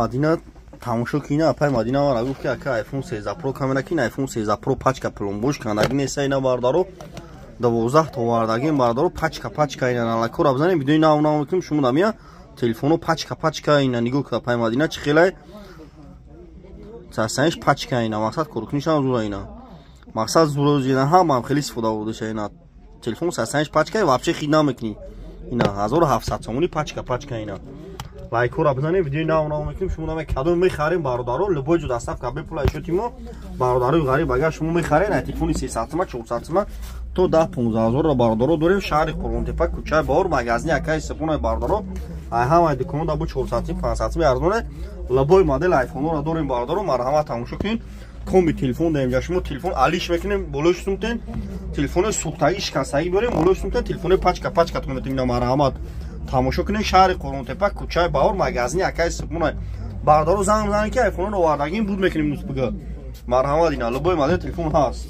Мадина тамошо кина. Апай Мадина мара гуфт, ки ака, iPhone 13 Pro камера кин. iPhone 13 Pro пачка, пломбош кандаги неста. Ина, бародаро, 12 то овардагим, бародаро, пачка пачка. Ина налакора бизанем, видеои нав нав мекунем. Шумо дамия телефоно пачка пачка. Ина нигоҳ ка, апай Мадина, чӣ хелай састаниш пачка. Ина мақсад коркунишам зура, ина мақсад зура, ина ҳамаам хеле истифода бурдаша. Ина телефон састаниш пачка, вообще хид намекунӣ. Ина 1700 сомони, пачка пачка. Ина лайкора бизанем, видеои нав нав мекунем. Шумо наме кадом мехарем, бародаро, любой ҷо доставка бепула ишоти мо. Бародарои ғариб, агар шумо мехарен ай телефони 300 сима, 400 сима то 10-15 ҳазорро, бародаро, дорем. Шаҳри Қурғонтепа, кӯчаи Баҳор, магазини акаи Сипонаи. Бародаро, ай ҳамаи дуконда бо 400 сим, 500 сим арзоне, любой модел айфонҳоро дорем. Бародаро, марҳамат, тамошо кунед. Комби телефон даем ҷа, шумо телефон алиш мекунем, болои сумтен телефони сӯхтагӣ, шикастагӣ биёрем, болои сумтен телефони пачка пачка тон метем. Ина марҳамат, тамошо кунед. Шаҳри Қурғонтепа, кӯчаи Баҳор, магазини акаи Сипонай. Бародаро, занг бизанед, ки айфонро овардагим буд, мекунем нусбига. Марҳамат, ина любой модел телефон ҳаст.